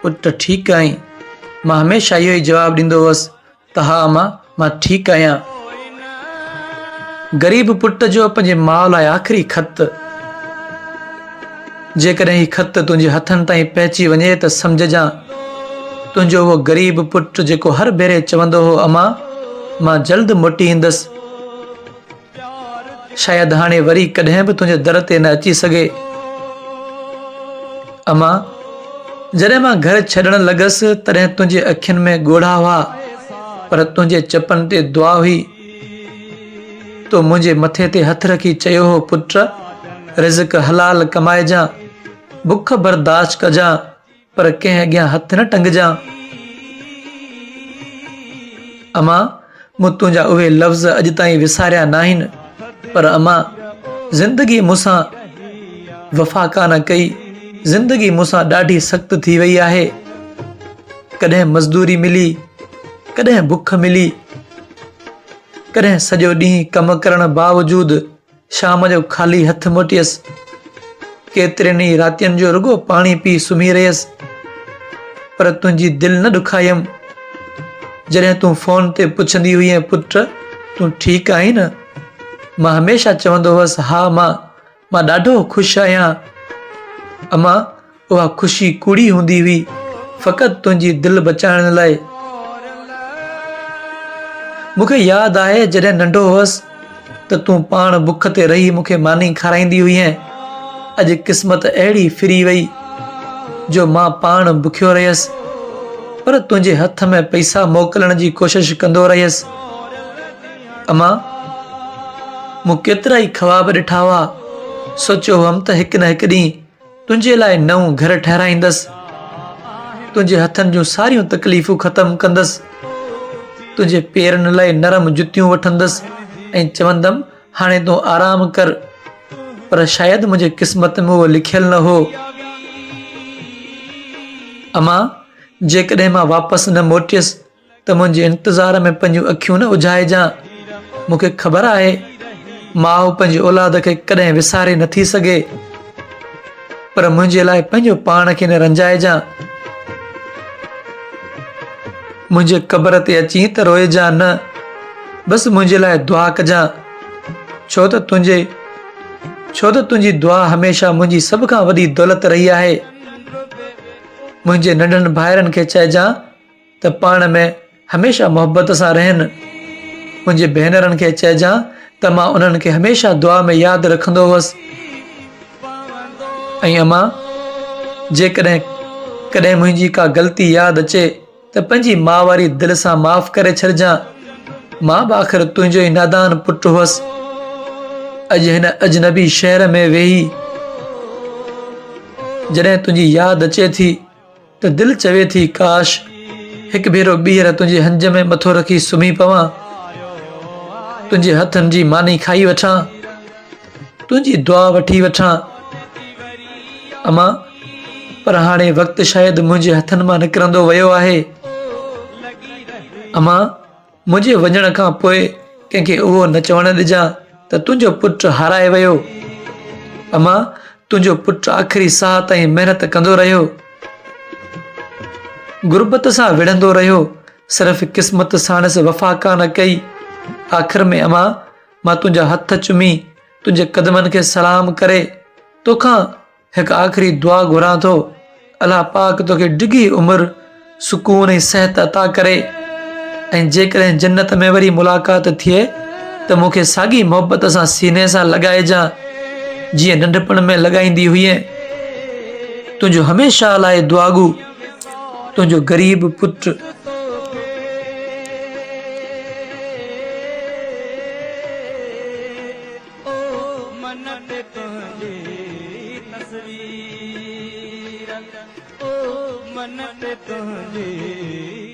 پٽ ٺيڪ آهين؟ مان هميشه اهو ئي جواب ڏيندو هوس ته ها امان مان ٺيڪ آهيان. غريب پٽ جو پنهنجي ماء لاء آخري خط. جيڪڏهن هي خط تنهنجي هٿن تائين پهچي وڃي ته سمجهجان تنهنجو اهو غريب پٽ جيڪو هر ڀيري چوندو هو امان مان جلد موٽي ايندس. شايد هاڻي وري ڪڏهن به تنهنجي در تي نه اچي سگهي. امان، جڏهن مان گهر ڇڏڻ لڳس تڏهن تنهنجي اکين ۾ ڳوڙها هئا، پر تنهنجي چپن تي دعا هئي. تو منهنجي مٿي تي هٿ رکي چيو هو، پٽ، رزق حلال ڪمائجان، بک برداشت ڪجان، پر ڪنهن اڳيان هٿ نه ٽنگجان. امان، مون تنهنجا اهي لفظ اڄ تائين وساريا ناهن، پر امان، زندگي مون سان وفا ڪانه ڪئي، زندگي مون سان ڏاڍي سخت ٿي وئي آهي. ڪڏهن مزدوري ملي، ڪڏهن بک ملي، ڪڏهن سڄو ڏينهن ڪم ڪرڻ باوجود شام جو خالي هٿ موٽيس. ڪيترين ئي راتين جو رڳو پاڻي پي سمهي رهيس. پر تنهنجي دل نه ڏکايم. جڏهن تون فون تي پڇندي هئين پٽ تون ٺيڪ آهين نه؟ مان هميشه چوندو هئس ها امان مان ڏاڍو خوش آهيان. امان اها خوشي ڪوڙي هوندي هئي، فقط تنهنجي دل بچائڻ لاء. مون کي ياد آهي جڏهن ننڍو هئس ته تون پاڻ بک تي رهي مون کي ماني کارائيندي هئين. اڄ قسمت اهڙي ڦري وئي جو مان پاڻ بکيو رهيس، پر تنهنجي هٿ ۾ پئسا موڪلڻ جي ڪوشش ڪندو رهيس. امان، مون ڪيترائي خواب ڏٺا هئا، سوچيو هئم ته هڪ نه هڪ ڏينهن تنهنجي لاء نئون گهر ٺهرائيندس، تنهنجي هٿن جون ساريون تڪليفون ختم ڪندس، تنهنجي پيرن لاء نرم جتيون وٺندس ۽ چوندم هاڻي تون آرام ڪر، پر شايد منهنجي قسمت ۾ اهو لکيل نه هو. امان، جيڪڏهن مان واپس نه موٽيس ته منهنجي انتظار ۾ پنهنجون اکيون نه اجهائجان. مون کي خبر آهي، ماء پنهنجي اولاد کي ڪڏهن وساري نه ٿي سگهي. پر منهنجي لاء پنهنجو پاڻ کي نه رنجائجان. منهنجي قبر تي اچين ته روئجان نه، بس منهنجي لاء دعا ڪجان. ڇو ته تنهنجي ڇو ته تنهنجي دعا هميشه منهنجي سڀ کان وڏي دولت رهي آهي. منهنجي ننڍن ڀائرن کي چئجان ته پاڻ ۾ هميشه محبت سان رهن. منهنجي ڀينرن کي چئجان ته مان انهن کي هميشه دعا ۾ ياد رکندو هئس. ۽ امان جيڪڏهن ڪڏهن منهنجي ڪا غلطي ياد اچي ته پنهنجي ماء واري دل سان معاف ڪري ڇڏجان. مان به آخر تنهنجو ئي نادان پٽ هئس. اڄ هن اجنبي شهر ۾ ويهي جڏهن تنهنجي ياد اچي ٿي ته دل چوي ٿي ڪاش هڪ ڀيرو ٻيهر تنهنجي هنج ۾ مٿو رکي سمهي پوان، تنهنجي هٿن جي ماني کائي وٺان، تنهنجي دعا وٺي وٺان. امان پر هاڻي وقت شايد منهنجي هٿن مان نڪرندو ويو آهي. امان منهنجي وڃڻ کان پوء ڪنهن کي اهو نه چوڻ ڏجان ته تنهنجو پٽ هارائي ويو. امان، تنهنجو پٽ آخري ساهه تائين محنت ڪندو رهيو. غربت سان وڙهندو رهيو. صرف قسمت ساڻس وفا ڪانه ڪئي. آخر ۾ امان، مان تنهنجا هٿ چمي، تنهنجي قدمن کي سلام ڪري، توکان هڪ آخري دعا گهران ٿو، الله پاڪ توکي ڊگهي عمر، سڪون ۽ صحت عطا ڪري ۽ جيڪڏهن جنت ۾ وري ملاقات ٿئي ته مون کي ساڳي محبت سان سيني سان لڳائجان جيئن ننڍپڻ ۾ لڳائيندي هئين. تنهنجو هميشه لاء دعاگو تنهنجو غريب پٽ. من تي تنهنجي تصوير او من تي تنهنجي.